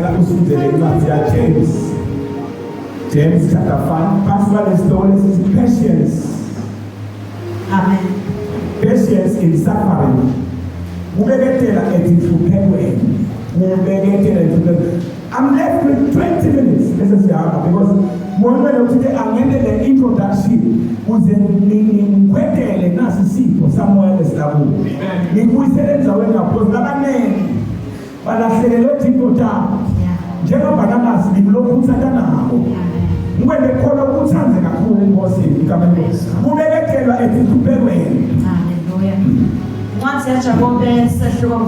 Ngicela usifundele incwadi yaJames. James chapter 5 phansi kwalesihloko lesithi patience. Amen. Patience in suffering. Kubeketela etinhluphekweni. Kubeketela etinhluphekweni. I'm left with 20 minutes bese siyahamba because moyimele ukuthi ke angente le introduction kuze ngikhwetele nasi isipho samoya lesilakubo. Ngikubuyisele endzaweni yakho because labaningi balahlekelwe tintfo tabo njengoBarnabas ngilokhu uthanda nabo ngikwente khona ukuthande kakhulu inkosi igama lenkosi kubeketelwa etinhluphekweni. Haleluya. Incwadi yaJakobe sehluko 5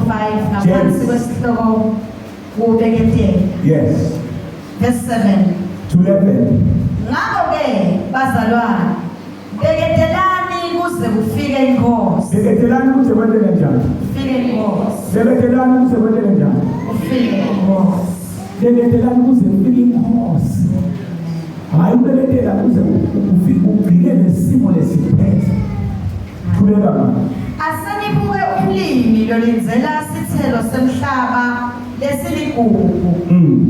ngaphansi James. kwesihloko kubeketela. Yes. Verse 7. To 11. Ngakho-ke bazalwane, beketelani kuze kufike inkosi. Beketelani kuze kwenteke njani? Kufike inkosi. Beketelani kuze kwenteke njani? Kufike inkosi. Beketelani kuze kufike inkosi. Hayi ubeketela kuze ufike ugcine lesimo lesiphethe. Qhubeka mama. Asenibuke umlimi lolindzela sithelo semhlaba lesiligugu.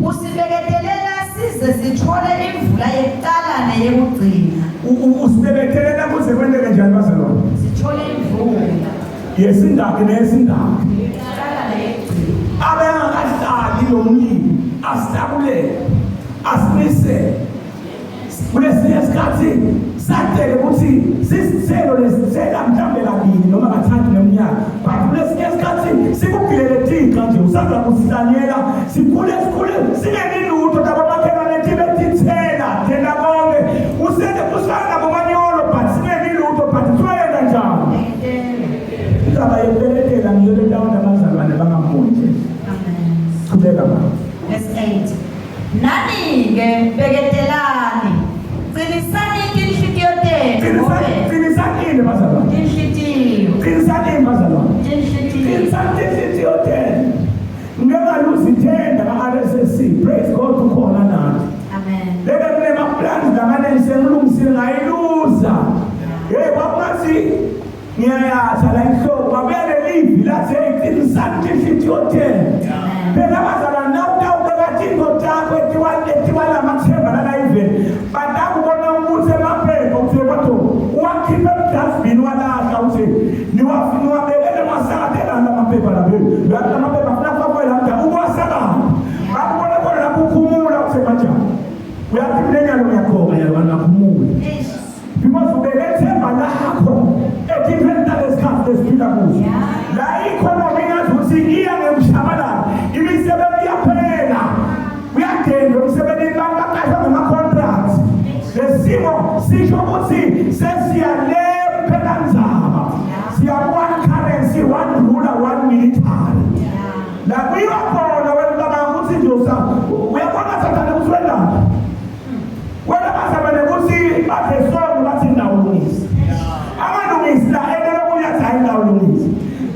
Usibeketelela size sithole imvula yekuqala neyekugcina. Usibeketelela kuze kwenteke njani bazalwane? Sithole imvula. Yesingakhi neyesingakhi. Yekuqala neyekugcina. Abengakahlali lo mlimi asihlakulele asinisele kulesinye isikhathi sadele ukuthi sisithelo lesithela mhlawumbe kabili noma kathathu ngeminyaka, but kulesinye isikhathi sikugilele tixa nje usanda kusihlanyela sikhule sikhule singenilutho tabomakhelwane tibe tithela thela konke usende kusifana nabomanyolo, but singenilutho, but siwayenza njani indaba yekubeletela? Ngiyo le ndawo nabazalwane bangamboni nje. Amen. Qhubeka mama. Verse 8. Nani-ke beketelani. Qinisani tinhlitiyo tenu. Ngobe Qinisanini bazalwane. Tinhlitiyo. Qinisanini bazalwane. Tinhlitiyo. Qinisani tinhlitiyo tenu. Ngeke ithenda ka-RSSC. Praise God, ukhona nathi. Amen. Lebe kunema-plans lamaningi sengilungisile ngayiluza. Hey, kwakungathi ngiyayatha la inhloko babuya lelivi lathi, hey, qinisani tinhlitiyo tenu. Phela bazalwane, nawutawubeka tintfo takho etiwalamathemba lalayiveni, batakubona ukuthi emaphepha uthi kwatho uwakhiphe emdustbin walahla, uthi niwabekele masakatelani lamaphepha lapho, uyathi lamaphepha afuna afakwe la mda uwasakala, bakubona khona lapho ukhumula uthi manjani, uyathi mina nyalo ngiyakhonga nyalo bangakhumula because ubeke ithemba lakho etintweni talesikhathi lesiphila kuso la i-economy ingathi ukuthi iya ngemshabalala, imisebenzi iyaphela, kuyagendwa emsebenzini, bantu baqashwa ngama-contracts. Lesimo sisho ukuthi sesiyale mphelandzaba, siya one currency, one ruler, one military la kuyiwa khona. Wena ucabanga ukuthi nje uyabona sathane ukuthi wendani wena, bazamele ukuthi badle sonke, bathi ndawulungisa angalungisi la ene lokunye athi hayi ndawulungisa.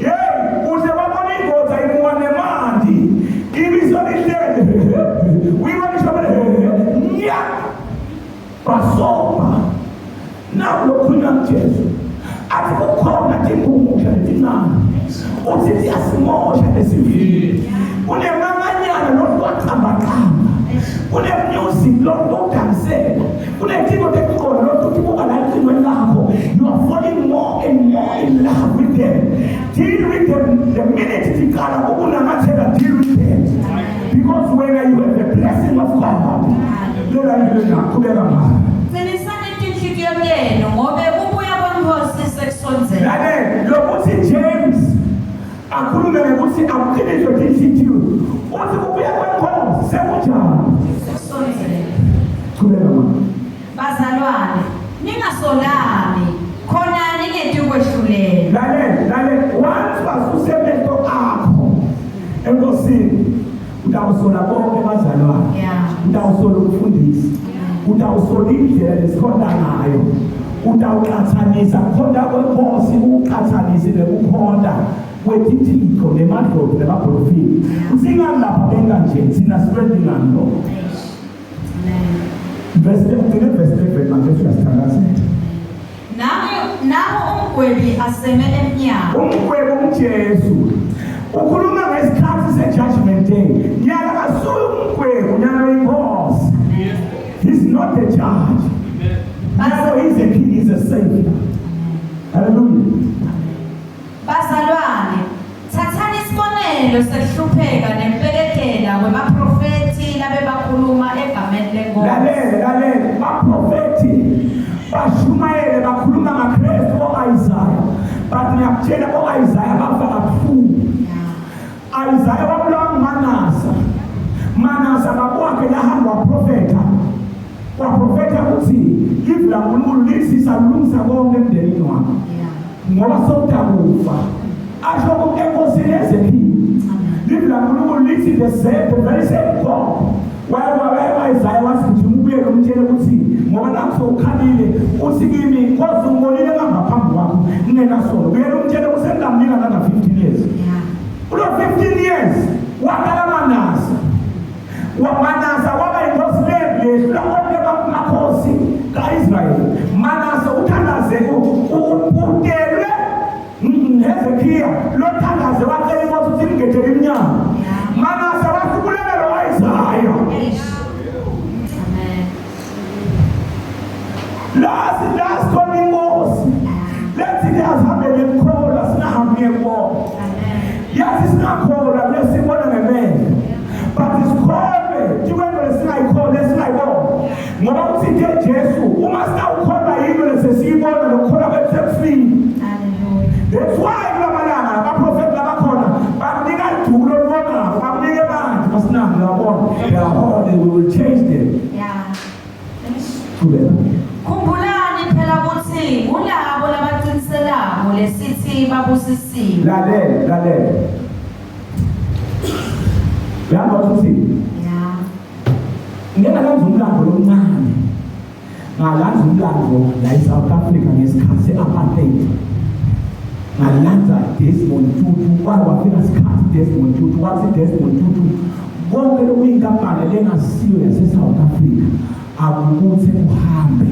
Yeyi, uhle wabona indoda imuka nemanti ibiso lihlele uyibona ishobele nya basoba naku lokhulunywa nguJesu athi kukhona timpungusha letincane, uthi tiyasimosha lesivini. Kunemanganyana lokhu kwaqambaqamba, kune-music lokhu kokudanisela, kunetimo tekuqonda lokhu utibuka la ecingweni lakho. You are falling more and more in love with them. Deal with them the minute tiqala ukunamathela. Deal with them because when you have the blessing of God lela ngile ngaqhubeka mama. Qinisani tinhlitiyo tenu ngobe kubuya kwenkosi sekusondzela. Lale lokuthi James akhulume ngokuthi akuqiniswe tinhlitiyo, uthi kubuya kwenkosi sekunjani? Sekusondzela. Qhubeka mama. Bazalwane, ningasolani khona ningetukwehlulela. Lale lale, once wasusemehlo akho enkosini, utawusola bonke bazalwane. Utawusola umfundisi, utawusola indlela lesikhonta ngayo, utawuqathanisa kukhonta kwenkosi ukuqathanise nekukhonta kwetithixo nemadlozi nemabholofini. Usingani lapha benka nje thina sikwenti ngani lo? Amen. Verse, ugcine verse 11 manje, siyasithandazela. Nami nawo umgwebi aseme emnyango. Umgwebo uJesu ukhuluma ngesikhathi se-judgment day. Ngiyala kasuye. ngekuhlupheka nekubeketela kwebaprofethi labebakhuluma egameni lenkosi. Lalela, lalela, baprofethi bashumayele, bakhuluma ngaKristu o-Isaya, but ngiyakutshela, o-Isaya bafa kabuhlungu. Isaya wabulawa nguManasa. Manasa bakwakhe lahamba waprofetha, waprofetha ukuthi livi laNkulunkulu lithi salungisa konke emndenini wakho ngoba sowutakufa, asho enkosini Ezekiel. Livi laNkulunkulu lithi the very same God waye Isaya wathi gijima ubuyele umtshele ukuthi ngoba nakho sowukhalile, uthi kimi, Nkosi, ngibonile ngihamba phambi kwakho ngingenasono. Buyela umtshele ukuthi sengingamnika another 15 years. Kulo 15 years waqala Manasa. Manasa waba inkosi lembi, yehlula onke amakhosi ka-Israyeli. Manase uthandaze utelwe Hezekiya lo thandaze wacela inkosi ukuthi imgedele iminyaka. Manase wahlukuleka lo Isaya. Amen. Lasi lasikhona inkosi lethi azihambe ngekukholwa, singahambi ngekubona. Amen. Yathi singakholwa lesibona ngemehlo, but sikholwe tikwento lesingayikholwa, lesingayibona, ngoba uthi nje Jesu uma sitawukholwa yini lesesiyibona, lokukholwa kwethu sekufile. Hallelujah. That's why kulamalanga abaprofeti labakhona bakunika liduku lolubonako, bakunike manje basinami uyabona, uyabona, we will change them. Qhubeka. Khumbulani phela ukuthi kulabo labaqiniselako lesithi babusisiwe. Lalela, lalela, uyahamba uthi ngeke ngalanza umlando lomncane, ngalanza umlando la eSouth Africa ngesikhathi se-apartheid, ngalanza Desmond Tutu. Kwake kwafika isikhathi Desmond Tutu wathi, Desmond Tutu, konke lokuyinkampani lengasiyo yase-South Africa akukuthi kuhambe.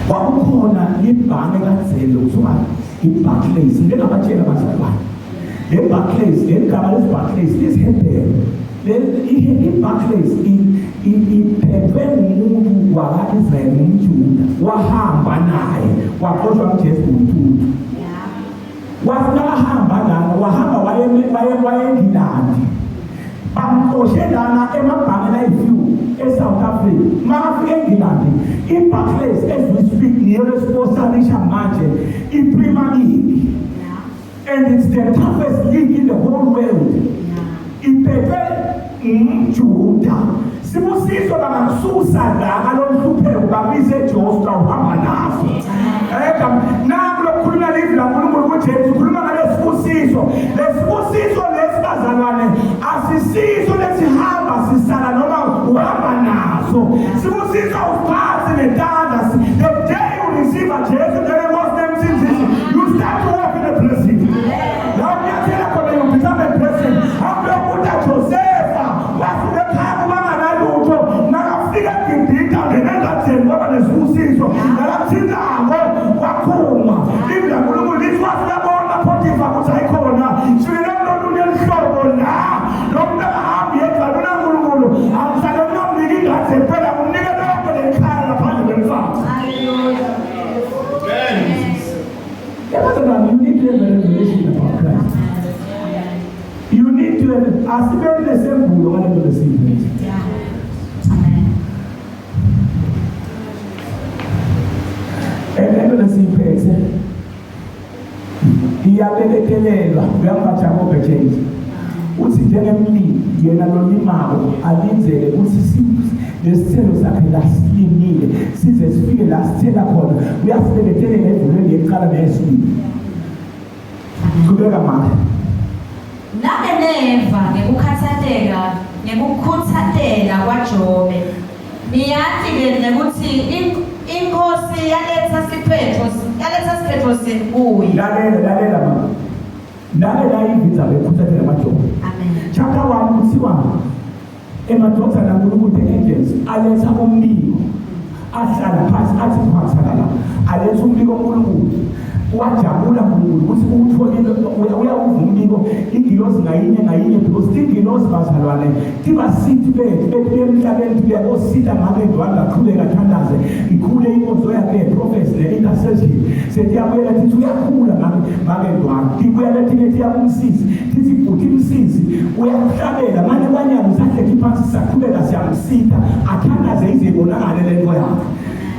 Kwakukhona ibhange kadzelo kuthiwa i-Barclays. Ngike ngabatshela abazalwane, le Barclays, le gama lesi-Barclays lisihebheru. I-Barclays iphethwe ngumuntu waka-Israyeli, ngumJuda, wahamba naye waxoshwa nguJesu Tutu. Wathi nakahamba lana, wahamba waye eNgilandi, bamxoshe lana emabhange ayi-few e-South Africa. Makafika eNgilandi, i-Barclays, as we speak, ngiyo lesponsorisha manje i-Premier League, and it's the toughest league in the whole world, iphethwe umJuda. Sibusiso bangakususa la ngaloluhlupheko, bakuyise eJosta, uhamba naso. Eka naku lokukhuluma livi laNkulunkulu kuJesu, ukhuluma ngalesibusiso. Lesibusiso lesi, bazalwane, asisiso lesihamba sisala noma uhamba naso. Sibusiso uphathi netandla. The day you receive Jesu njengenkosi nemsindisi, you start to walk in the blessing. La unyathela khona, you become a blessing. Akulokuta Josefa wasuka ekhaya kubanganalutho, nakafika eGibhithe, angena engadzeni, kwaba nesibusiso, nalakuthintako kwakhuma. Livi laNkulunkulu lithi wafika bona Photifa ukuthi ayikhona sibile kulolunye luhlobo la lo muntu akahambi yedwa lona. Nkulunkulu angihlale ngingamniki ingadze kuphela, ngimnike lonke lelikhaya ngaphandle kwemfazi. Hallelujah. Yabazalwane, you need to have a revelation about Christ. You need to have, asibeni nesembulo ngalento lesiyiphethe. Amen. Lento lesiyiphethe iyabeketelelwa. Uyamba Jakobe, James uthi njengemlimi yena lolimako alindzele ukuthi lesithelo sakhe lasilimile size sifike la sithela khona, uyasibeketelela evulweni yekuqala neyesibili. Qhubeka mama. Nake neva ngekukhathateka ngekukhuthatela kwaJobe. Niyati-ke nekuthi inkosi yaletha siphetho sini kuye. Lalela, lalela mama, nake la ivinza bekhuthathela amaJobe. Amen. Chapter 1 kuthiwa emadodana kaNkulunkulu, the angels, aletha umbiko, ahlala phansi, athi phathakala, aletha umbiko kuNkulunkulu. Wajabula uNkulunkulu ukuthi uwutholile, uyawuva umbiko ingilozi ngayinye ngayinye, because ingilozi bazalwane tibasithi bethu bethu emhlabeni tuyakosita ngabe ndwanga qhubeka thandaze ikhule inkonzo yakhe yeprofesi ne-intercession. Setiyabuyela tithi uyakhula ngabe ngabe ndwanga tibuyela thine tiyakumsizi tithi bhuti msizi uyakuhlabela mane kwanyana usahleki phansi sisaqhubeka siyamsita athandaze ize ibonakale le nto yakhe.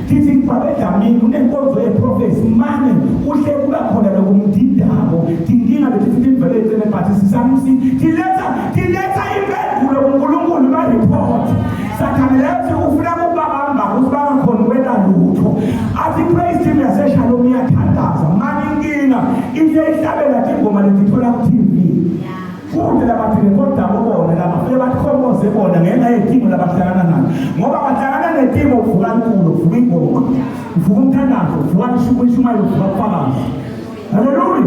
Tithi Babe Dlamini unenkonzo yeprofesi mane uhle kuba khona lokumdidako tinkinga leti timvele ecele but sisamsi tiletha tiletha impendulo kuNkulunkulu ma-report. Sathane lethi ufuna ukubabamba ukuthi bangakhoni kwenta lutho. Athi praise team yaseShalom iyathandaza mane inkinga into ihlabela tingoma letithola ku-TV futhi labathi bona labafike bathomboze bona ngenxa yetimo labahlangana nayo, ngoba bahlangana netimo uvuka inkulu, uvuka ingoma, uvuka umthandazo, uvuka ishumayelo, uvuka ubufakazi. Haleluya.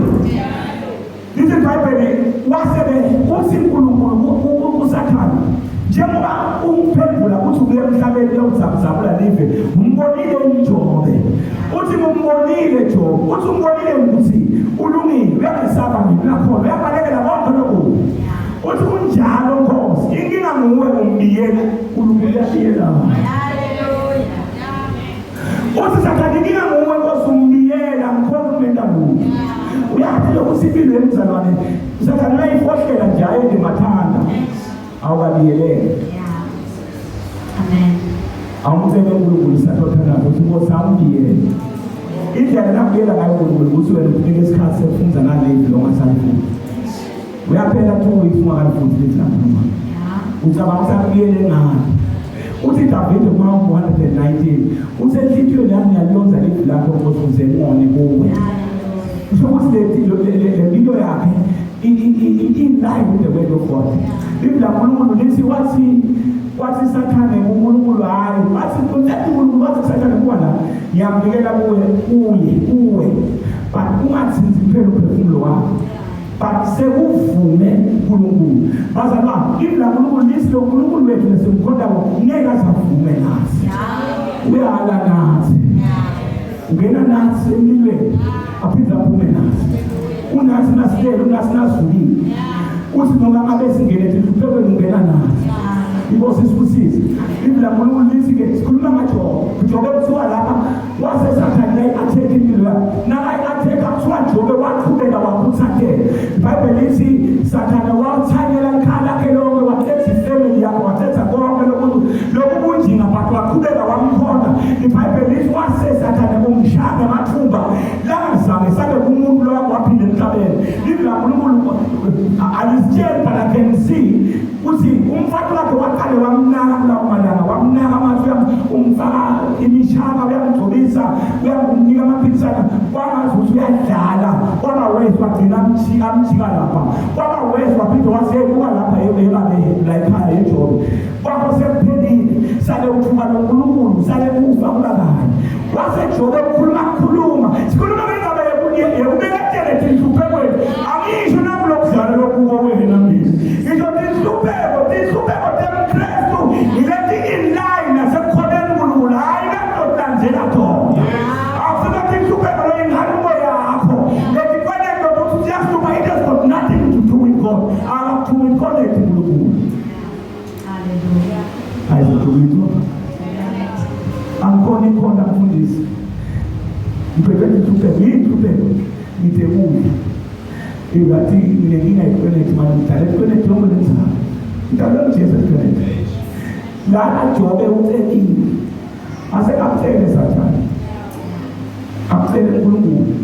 Lithi iBhayibheli wasebe uthi uNkulunkulu kuSathane, njengoba umphendula uthi ubuye emhlabeni uyozabuzabula live, umbonile uJobe, uthi ngumbonile Jobe, uthi umbonile ukuthi ulungile, uyangesaba mina, uyakhona, uyabalekela konke lokubi. Uthi kunjalo Nkosi, inkinga nguwe umbiyela, uNkulunkulu uyabiyela. Haleluya. Uthi Sathane inkinga nguwe Nkosi, umbiyela, ngikhona ukumenta lutho. Uyazi lokhu impilo yemzalwane, Sathane uyayifohlela nje ayende mathanda. Awukabiyelele. Amen. Awumcele uNkulunkulu sathothandaza ukuthi Nkosi awumbiyele. Indlela nakubiyela ngayo uNkulunkulu ukuthi wena ukunike isikhathi sokufunda naleli longasalifundi. Uyaphela 2 weeks ungakalifundi lithi noma. Ucabanga ukuthi akubiyele ngani? Uthi Davide kuma 119 uthi enhlitiyweni yami ngiyalonza livi lakho Nkosi ukuze ngone kuwe. Kusho ukuthi le mpilo yakhe in line with the word of God. Livi laNkulunkulu lithi wathi Sathane uNkulunkulu hayi, wathi uNkulunkulu wathi Sathane kuwa la ngiyamnikela kuwe kuye kuwe, but ungathinti kuphela umphefumulo wakho, but sekuvume uNkulunkulu. Bazalwane, livi laNkulunkulu lithi lo Nkulunkulu wethu lesimkhontayo ngeke azavume nathi, uyala nathi, ungena nathi emlilweni aphinde aphume nathi, unathi nasilele, unathi nasivukile. Uthi noma ngabe singene etinhluphekweni ungena nathi. Inkosi isibusise. Livi laNkulunkulu lithi-ke sikhuluma ngaJobe. Jobe kuthiwa lapha wase Sathane nayi-attack impilo yakhe, nakayi-attack kuthiwa Jobe waqhubeka wakhuthathela. iBhayibheli lithi Sathane wathanyela ikhala lakhe lonke, wathetha ifamily yakhe, wathetha konke loku lobu bunjinga, but waqhubeka wamkhonda. iBhayibheli lithi wase Sathane umshaya ngamathumba langazange sabe kumuntu lo waphila emhlabeni. Livi laNkulunkulu alisitsheli, but I can see uthi umfati wakhe waqale wamnaka kulawo malanga, wamnaka amathi umfaka imishaka, uyamgcobisa, uyamnika amaphilisana, kwangazi ukuthi uyadlala. Kwaba wezwa wagcina amjika lapha, kwaba wezwa waphinde wasebuka lapha ebabe la ekhaya yeJobe, kwakho sekuphelile, sale uthuka noNkulunkulu, sale kufa kulakanye. Wase Jobe ukhuluma kukhuluma sikhuluma ngendaba yekubeketele tinhluphekweni. Angisho nakulokudlala lokuko wena mina, ngisho tinhlupheko tinhlupheko temKristu ngileti in line nasekukhoneni uNkulunkulu, hayi kantotanzela tona. Akusiko tinhlupheko loyinhanuko yakho letifanele lokuthi siyahlupha, it has got nothing to do with God. Akakuthumi connect uNkulunkulu. Hallelujah. Ayizothukithwa angikhona ikhona mfundisi, ngibheke inhlupheko, yini inhlupheko? Ngithe kudla ingathi nginenkinga yekwenethi manje, ngidlala ekwenethi yonke lenzalo, ngidlala uJesu ekwenethi lana. Jobe ucebile, asekamcele Sathane, akucele uNkulunkulu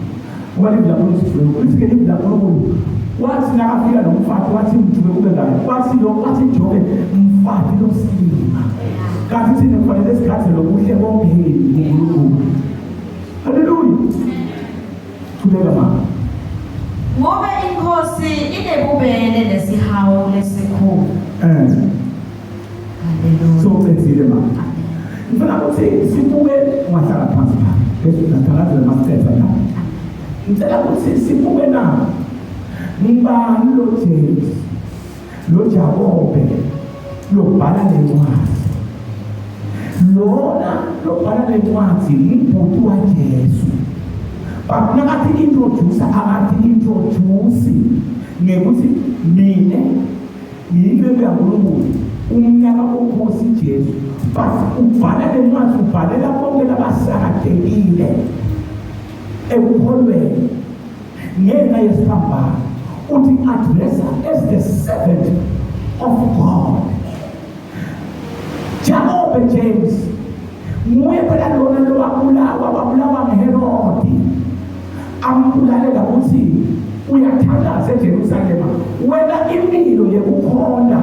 ngoba livi laNkulunkulu lithi livi laNkulunkulu. Wathi nakafika lo mfati wathi mjube kube kanye, wathi lo wathi Jobe mfati losilima, kanti thina kufanele sikhathi lokuhle konke uNkulunkulu. Haleluya. Thuleka mama. Ngoba inkosi inebubele nesihawu lesikhulu. Haleluya. So ucedzile mama. Ngifuna ukuthi sibuke, ungahlala phansi la bese ungathandazela masicedza la. Ngicela ukuthi sibuke na ngibani lo James, lo Jakobe lobhala lencwadi, lona lobhala lencwadi ngubhuti waJesu. But nakathi introduce, akathi introduce ngekuthi mina ngiyinceku yaNkulunkulu umnyaka okhosi Jesu, but ubhala le ncwadi ubhalela bonke labasakatekile ekukholweni ngenxa yesiphambano. Uthi addressa as the servant of God. Jakobe, James, nguye phela lona lowabulawa, wabulawa ngeHerodi, ambulalela ukuthi uyathandaza eJerusalema. Wena impilo yekukhona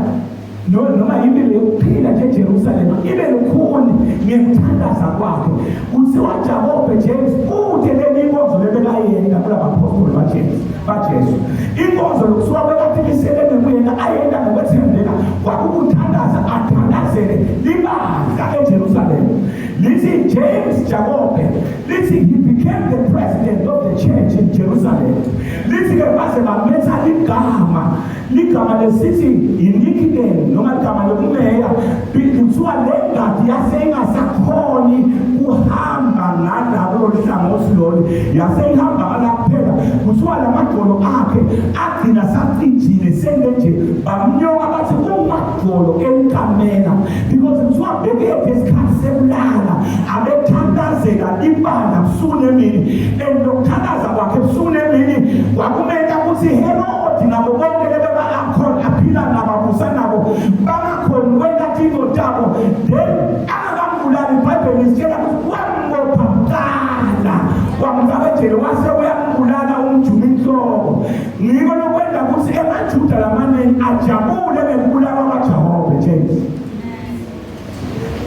noma impilo yokuphila nje eJerusalema ibe lukhuni ngekuthandaza kwakhe. Kuthiwa Jakobe, James, ude leli inkonzo lebekayenda kulabapostoli baJesu baJesu, inkonzo lokusuka bekathimisele nekuyena ayenda ngokwethembeka kwakukuthandaza, athandazele libandla eJerusalema. Lithi James, Jakobe, lithi he became the president of the church in Jerusalem. Lithi ke baze bametha ligama, ligama lesithi i-nickname noma ligama lokumeya. Kuthiwa le ngadi yase ingasakhoni kuhamba ngalabo hlangothi lolu, yase ihamba ngala kuphela. Kuthiwa lamadolo akhe agcina sacijile sende nje, bamnyoka bathi umadolo elikamela, because kuthiwa bekuyephi isikhathi sekulala abethandazela ibandla busuku nemini. And lokuthandaza kwakhe busuku nemini kwakumenta ukuthi Herodi nabo bonke lebebakhona aphila nabo abusa nabo bangakhoni kwenta tintfo tabo. Then angakambulali, iBhayibheli lisitshela ukuthi wambopha kuqala, wamfaka ejele, wase uyambulala umjuma inhloko. Ngiko lokwenta ukuthi emaJuda lamaningi ajabule ngekubulawa kwaJakobe, James.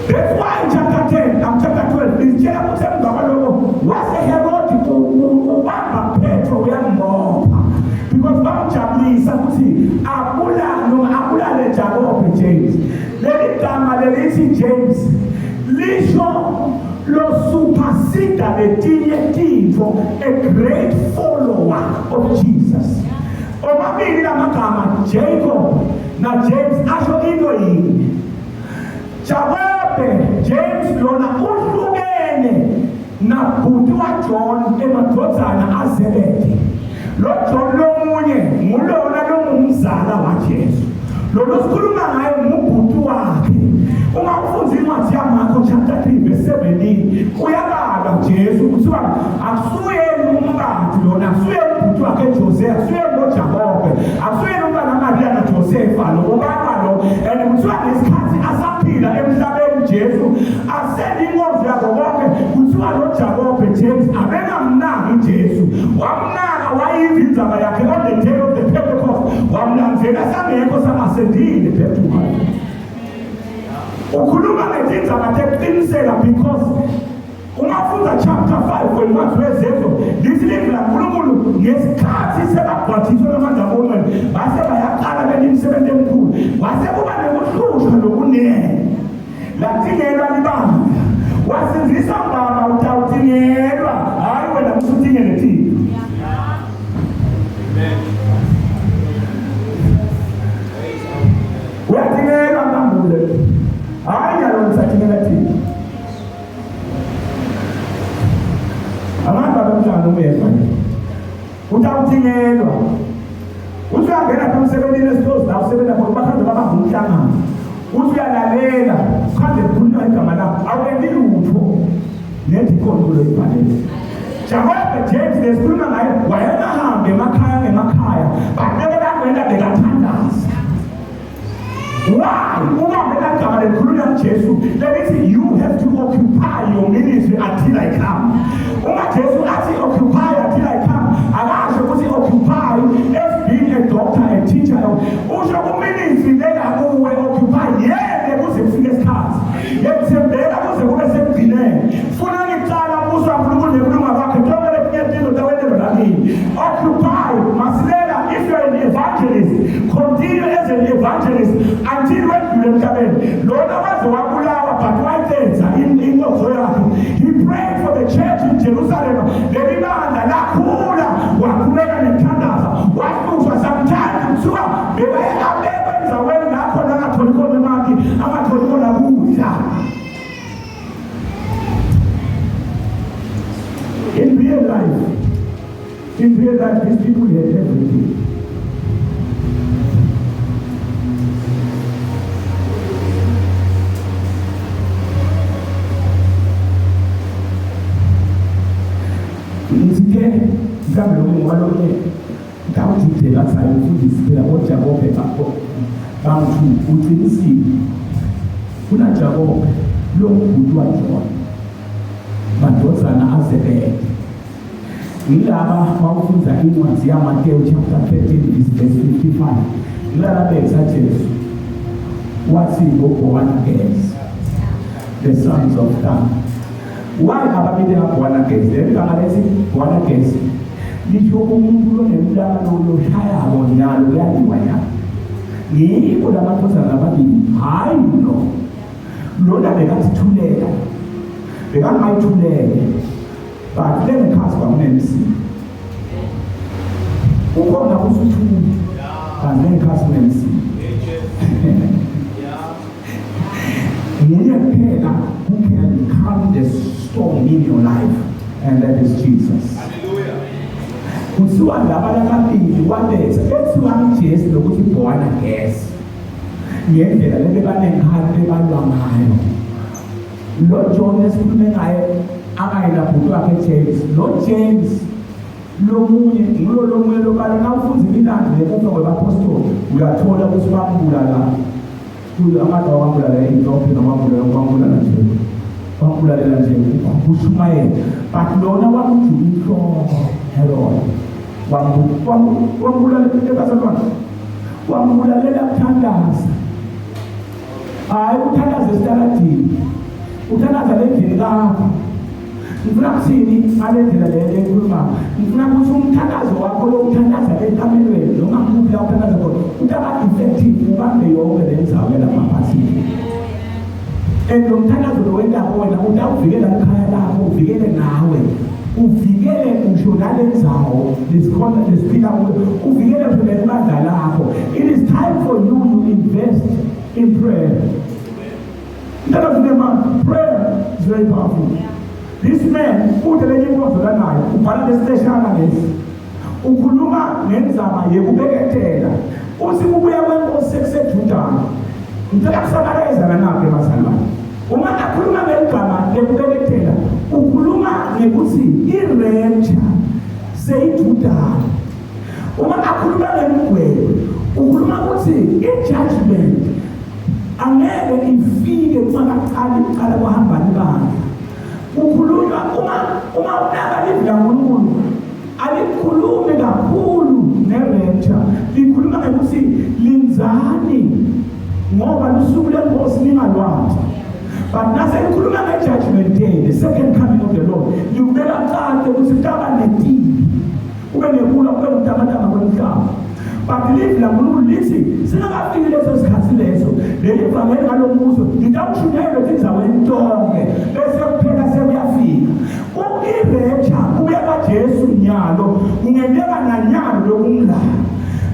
That's why in chapter 10, I'm chapter 12, lisitshela ukuthi emva kwaloko wase Herodi ubamba Petro uyambopha, because bamjabulisa ukuthi abulale noma abulale Jakobe, James. Leli gama lelithi James lisho lo supersede letinye tintfo, a great follower of Jesus. Omabili lamagama Jacob na James asho into yinye. Jakobe, James lona uhlukene nabhuti waJohn, emadvodzana aZebedi. Lo John lomunye ngulona longumzala waJesu, lo sikhuluma ngaye ngubhuti wakhe. Uma ufunda incwadi yaMarko chapter 3 verse 17, uyabala Jesu, kuthiwa akusuyeni umbati lona, akusuyeni ubhuti wakhe Joseph, akusuyeni noJakobe, akusuyeni umntwana Maria naJosefa lo, ubaba lo. And kuthiwa ngesikhathi asaphila emhlabeni Jesu asele inkonzo yabo bonke, kuthiwa lo Jakobe, James, abengamnaki Jesu. Wamnaka, wayiva indzaba yakhe on the day of the Pentecost, wamlandzela sangekho sangasendile phezulu. Ukhuluma ngetindzaba tekuqiniseka, because uma ufunda chapter 5 wencwadi weZenzo, lithi livi laNkulunkulu ngesikhathi sebagcwathiswe ngamandla omweni base bayaqala benta imisebenzi emikhulu, kwase kuba nekuhlushwa lokunene, latingelwa libandla. Wasindziswa mbamba, utawutingelwa, hhayi wena kuthi utingele thina. Uyatingelwa mbambule, hhayi nyalo ngisatingela thina. Abantu abemhlangano umyeva utawutingelwa. Uthi uyangena pha emsebenzini esitozi la usebenza khona, bakhambe babamba umhlangano, uthi uyalalela, ukhambe kukhulunywa igama lakho, awenti lutho nethi ikhona kulo ibhalele. Jakobe, James lesikhuluma ngaye, wayengahambi emakhaya ngemakhaya, but bekakwenta bekathandaza. Why? Ubambe lagama lelikhulunywa nguJesu lelithi you have to occupy your ministry until I come. Uma Jesu athi occupy until I come, akasho ukuthi occupy as being a doctor, a teacher. Usho ku-ministry lelakuwe, occupy yeke kuze kufike isikhathi. Yekuthembeka kuze kube sekugcineni. Funa ngicala umbuso waNkulunkulu nekulunga kwakhe, tonke letinye tintfo tawentelwa lakini. Occupy, Masilela, if you are an evangelist, continue as an evangelist until wedlule emhlabeni. Lona waze wabulawa, but wayenza inkonzo yakhe. He prayed for the church in Jerusalem. Leli bandla lakhula, wakhuleka nethandaza, wahlushwa. Sometimes kuthiwa bebaye abekwe endaweni lapho angatholi khona imali, angatholi khona kudla. In real life. In real life, these people had everything. Ngithe mhlawumbe lokhu ngoba lokhu ngawujudela ngathi umfundisi phela oJakobe bantu uqinisile. KunaJakobe lo bhuti waJohn, madodana aZebede. Ngilaba mawufunda incwadi yaMateyu chapter 13 verse 55, ngilaba betha Jesu wathi ngoBoanerges, the sons of thunder. Why ababili ngaBoanerges? Le gama lethi Boanerges lisho umuntu lonemlalo loshayako njalo, kuyaliwa nyalo. Ngibo lamadodana ababili. Hayi, no, lona bekathithulela, bekangayithulele, but le ngikhathi kwakunemsini ukhona usuthule, kanti le ngikhathi kunemsini nguye kuphela who can calm the storm in your life, and that is Jesus. Kuthiwa laba lababili waletha ethiwa uJesu lokuthi Boanerges ngendlela lebe banenkani bebalwa ngayo. Lo John esikhulume ngaye akayena bhuti wakhe James. Lo James lomunye ngulo lomunye lobala. Nawufunda imilando yekufa kwebapostoli uyathola ukuthi bambulala abantu, wambulala intombi noma wambulala nje, wambulalela nje kushumayela. But lona wamjula inhloko Herod, wambulala ebazalwane, wambulalela kuthandaza. Hayi, uthandaza esitaladini, uthandaza lendlini kakho. Ngifuna kuthini ngale ndlela le engikhuluma? Ngifuna ukuthi umthandazo wakho lo uthandaza ekamelweni noma kuphi la uthandaza khona utaba effective, ubambe yonke le ndzawo yalapha phasini. And lo mthandazo lo wendako wena utawuvikela ikhaya lakho, uvikele nawe, uvikele ngisho nale ndzawo lesikhona lesiphila kuyo, uvikele ngisho nelibandla lakho. It is time for you to invest in prayer. Mthandazo unemandla. Prayer is very powerful. This man ude lenye inkonzo lanayo, ubhala lesiteshana lesi, ukhuluma ngendzaba yekubeketela, uthi kubuya kwenkosi sekusedudane. Ngicela kusakalayezana nakho ebazalwane. Uma akhuluma ngeligama lekubeketela, ukhuluma ngekuthi i-rapture seyidudane. Uma akhuluma ngemigwebo, ukhuluma ukuthi i-judgment angeke ifike kungakaqali kuqala kuhamba libandla. Kukhulunywa uma unaka livi laNkulunkulu, alikhulumi kakhulu nge-rapture, likhuluma ngekuthi linzani ngoba lusuku lenkosi ningalwazi. But nase likhuluma nge-judgment day, the second coming of the Lord, likubeka cace ukuthi kutaba netibi, kube nekulwa, kube nokutamatama kwemhlaba. But livi laNkulunkulu lithi singakafiki leso sikhathi leso, leli vangeli ngalo mbuso litawushunyayelwa etindzaweni tonke, bese kuphela sekuyafika. I-rapture, kubuya kaJesu nyalo, kungenteka nanyalo lokumlala.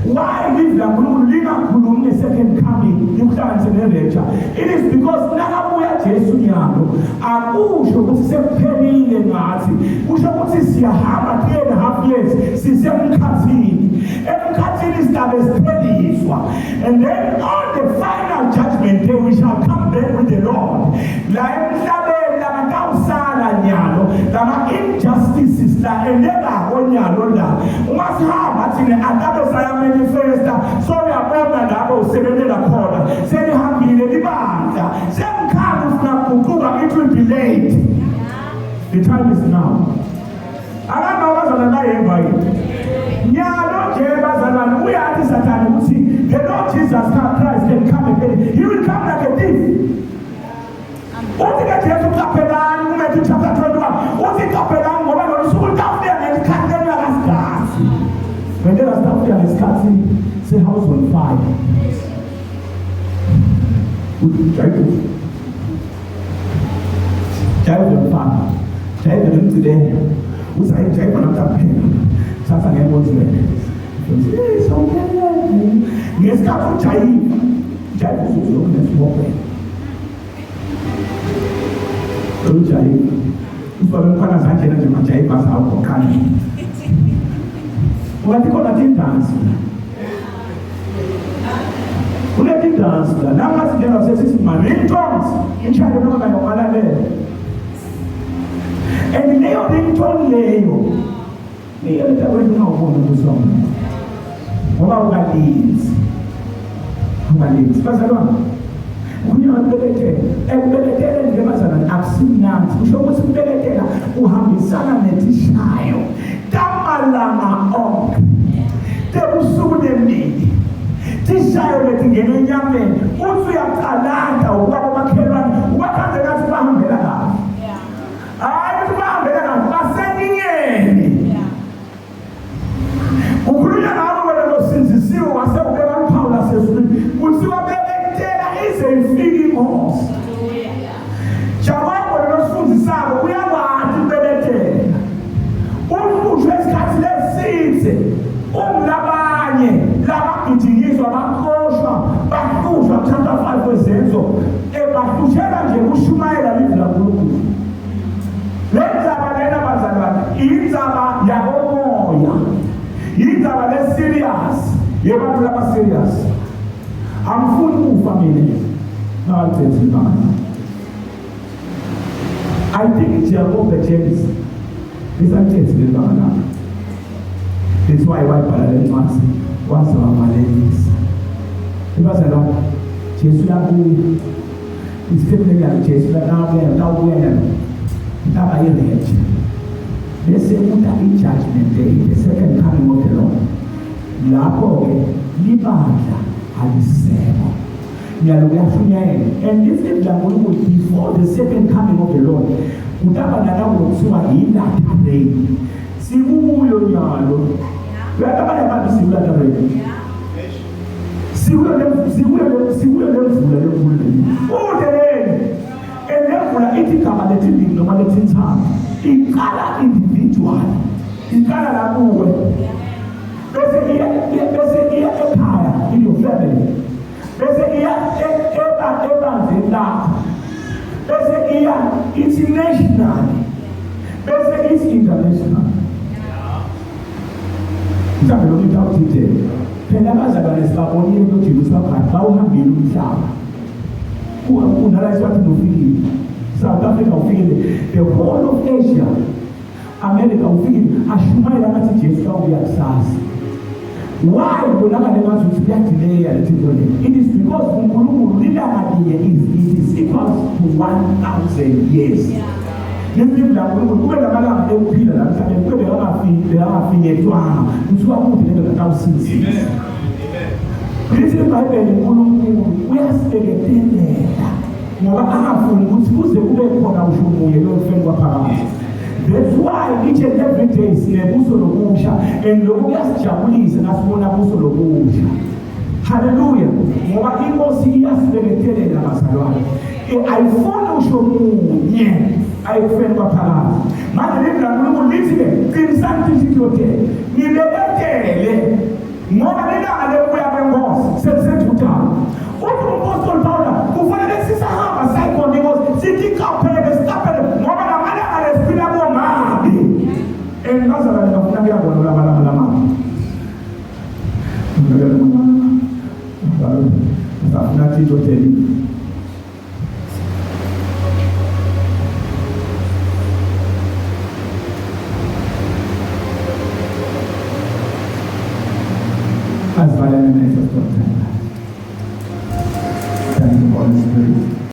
Why livi laNkulunkulu lingakhulumi nge-second coming likuhlanganise ne-rapture? It is because nakabuya Jesu nyalo akusho ukuthi sekuphelile ngathi, kusho ukuthi siyahamba 3.5 years, sisemkhathini. Emkhathini sidabe sipheliswa, and then on the final judgment day we shall come back with the Lord. La emhlabeni lamatawusala nyalo lama injustices la endekako nyalo la uma sihamba thina akabe sayamanifesta. So uyabona lapho usebenzela khona, selihambile libandla, sengikhala ufuna kuguquka, it will be late. The time is now. Akama abazalwane bayemva yini nyalo nje bazalwane? Uyathi Sathane ukuthi the Lord Jesus Christ can come again. He will come like a thief. Uthi ke Jesu qaphelani kuMatthew chapter 21, uthi qaphelani ngoba lolu suku lutawufika ngesikhathi leningakasigazi. Ngentela sitawufika ngesikhathi se-house on fire. Uthi jayive, jayive mfana, jayive nemgcibelo. Uthi hayi, jayive namhla kuphela, kusasa ngeke konziwele. Ngesikhathi ujayiva, jayiva usuku nesibopelo, ujayiva ufake umfana zandlela nje, majayiva zawugoqana. Ungathi khona tindansi la. Kunetindansi la. Nangathi njengoba sesithi ma-ringtones, inshayelo noma kanye ungalalela. And leyo ringtone leyo, niyo mntakwethu ungawuboni ubuso wami. Ngoba ungalinzi. Ungalinzi. Bazalwane, kukhulunywa ngokubelethela. Ekubeletheleni ke bazalwane akusimnandi. Kusho ukuthi ukubelethela kuhambisana netishayo tamalanga onke. Tebusuku nemini. Tishayo letingena enyameni. Uthi uyaqalanda ukuba bomakhelwane, ubakhanze ngathi bahambela kahle. Hayi ukuthi bahambela kahle, basenkingeni. Ukhulunywa ngawe wena losinzisiwe wase ubeka uphawu lasezulwini. Kuthiwa bebekutshela ize ifike inkosi. Jakobo losifundisako uyakwati ukubelethela. Uhlushwe isikhathi lesithe ungilabanye labagijinyiswa baxoshwa bahlushwa chapter 5 wezenzo ebahlushela nje kushumayela livi laNkulunkulu. Le ndaba lena bazalwane indzaba yakomoya. Indzaba le serious yebantu laba serious. Angifuni kufa mina. Ngawathethe imali. I think Jacob James isathethe le banga lakhe. That's why wayibhala le ncwadi waze wavalelisa. Ibazalwane Jesu uyabuya. Isithembu yakhe Jesu lakabuya lawubuya nalo. Intaba irethi. Bese kuta i-judgment day, the second coming of the Lord. Lapho-ke libandla alisekho. Nyalo kuyashunyayelwa. And this is laNkulunkulu before the second coming of the Lord. Kutaba nalapho kuthiwa yi-latter rain. Sikuyo nyalo. Uyabona abantu siku-latter rain. Sikuyo le sikuyo le sikuyo le mvula lemvula le. Ude leni. And lemvula ithi igama letimbili noma letintsatfu. Iqala individual. Iqala la kuwe. Bese iya bese iya ekhaya in your family. Bese iya ebandleni lakho. Bese iya international. Bese ithi international. Mhlawumbe lokhu itawuthithela. Phela abazalwane sibabonile kuJesu bakhathi bawuhambile umhlaba. Unala eSwatini ufikile. South Africa ufikile. The whole of Asia. America ufikile. Ashumayela ngathi Jesu kawubuya kusasa. Why kubonakala engathi ukuthi kuyadileya le thinto le? It is because uNkulunkulu lilanga linye is it is equals to 1000 years. Leli la uNkulunkulu kube namalanga ekuphila la emhlabeni kube bekangafinyetwanga kuthiwa kude lento katawusinzisa. Lithi iBhayibheli uNkulunkulu uyasibeketelela ngoba angafuni ukuthi kuze kube khona usho munye lofeni kwaphakade. That's why each and every day sinebuso lobusha and lokhu kuyasijabulisa nasibona buso lobusha. Haleluya! Ngoba inkosi iyasibeketelela bazalwane. Ayifuni usho munye ayikufeni kwaphakade. Manje livi laNkulunkulu lithi-ke qinisani inhliziyo tenu nibeketele ngoba lilanga lokubuya kwenkosi seliseduzane. Uthi umpostoli Pawula kufanele sisahamba sayikhona inkosi sithi iqaphele siqaphele ngoba lamalanga lesiphila kuwo mabi. And bazalwane bafuna kuyabona lamalanga lamabi. Safuna thinto teli.